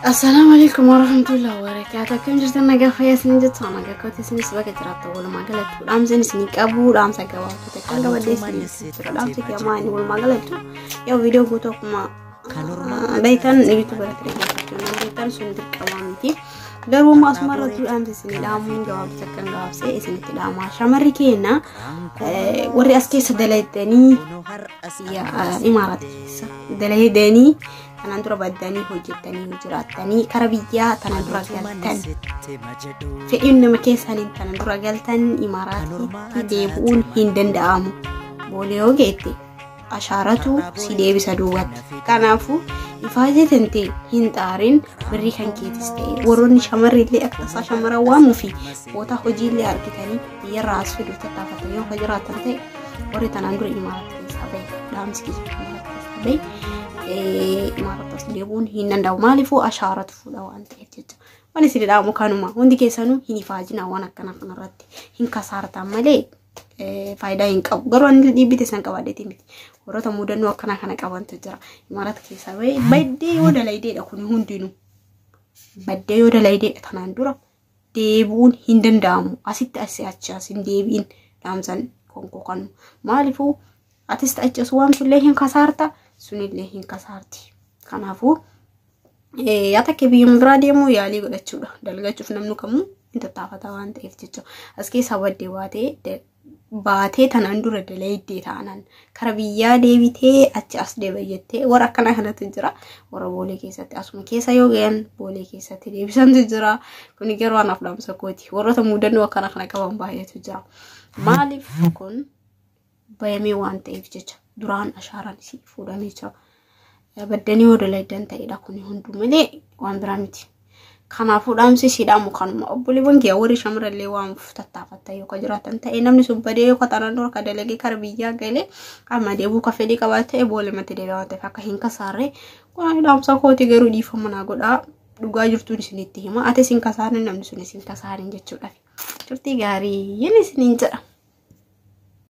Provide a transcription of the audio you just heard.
Assalaamu alaikum warahmatullahi wabarakatuh. Akkam jirtan, nagaa fayyaa isin jettu? Nagaa kooti, isinis baga jiraattan. Walumaa galatti dhaamsa isin qabu, dhaamsa gabaabtuu takka qabadhee isin jira. Dhaamsa kiyamaa inni walumaa galatti yoo viidiyoo guutuu akkuma beektan YouTube irratti dhaggeeffachuu dandeettan, sun dirqama miti. Garuu immoo asuma irratti dhaamsa isin dhaamuun gabaabtuu takka gabaabsee isinitti dhaama. Shamarri keenya warri as keessa dalaydanii, Imaaraat keessa dalaydanii, kanaan dura baddanii hojjettanii jiraattanii, kara biyyaa tana dura galtan, fedhiin nama keessaniin tana dura galtan, Imaaraatitti deebi'uun hin danda'amu. Boolee yoo geette ashaaratu si deebisa duubatti. Kanaafuu ifaajee tantee hin xaarin, birrii kan keetis ta'e warroonni shamarri illee akka tasaa shamara waamuu fi boota hojiillee argitanii biyyarraa as fiduuf tattaafatan yoo ka jiraatan ta'e, warri tanaan dura Imaaraatti keessaa bahe, dhaamsi kiyya, Imaaraatti keessaa bahe Imaaraatti as deebi'uun hin danda'amu. Maaliifuu ashaaratu fuudha waan ta'eef jecha. Waan isin dhaamu kanuma, hundi keessanuu hin ifaajina, waan akkana kanarratti hin kasaartan malee faayidaa hin qabu. Garuu ani dhiibbite san qabaadheeti miti. Warroota mudannoo akkanaa kana qabantu jira. Imaaraat keessaa bahee baddee yoo dalaydeedha kun hundinuu. Baddee yoo dalaydeedha tanaan dura deebi'uun hin danda'amu. Asitti asii achi as hin deebi'in dhaamsan konkoo kanu. Maaliifuu atis achi as waamtullee hin kasaarta, sunillee hin kasaarti. Kanaafuu yaa takka biyyuma biraa deemuu yaalii godhachuudha. Dalgachuuf namni kamuu hin tattaafata waan ta'eef jecha. As keessaa baddee baatee baatee tanaan dura dalaydee taanaan kara biyyaa deebitee achi as deeba jettee warra akkanaa kanatu jira. Warra Boolee keessatti asuma keessa yoo gahan Boolee keessatti deebisantu jira. Kuni garuu anaaf dhaamsa kooti. Warroota mudannoo akkana kana qaban baay'eetu jira. Maaliif kun bayamee waan ta'eef jecha duraan ashaaraan isii fuudhamee jira. Baddanii yoo dalaydan ta'edha kuni hunduu malee waan biraa miti. Kanaafuu dhaamsi ishii dhaamu kanuma. Obboleewwan kiyya warri shamarrallee waan tattaafattan yoo ka jiraatan ta'e, namni sun badee yoo ka tanaan dura ka dalagee kara biyyaa galee amma deebuu ka fedhii qabaate ta'e, boolematti deebi'aa waan ta'eef akka hin kasaarre kun dhaamsa kooti. Garuu dhiifama naa godhaa, dhugaa jirtuun isinitti hima. Ati isin kasaarin, namni sun isin kasaarin jechuudha. Turtii gaarii yin isiniin jedha.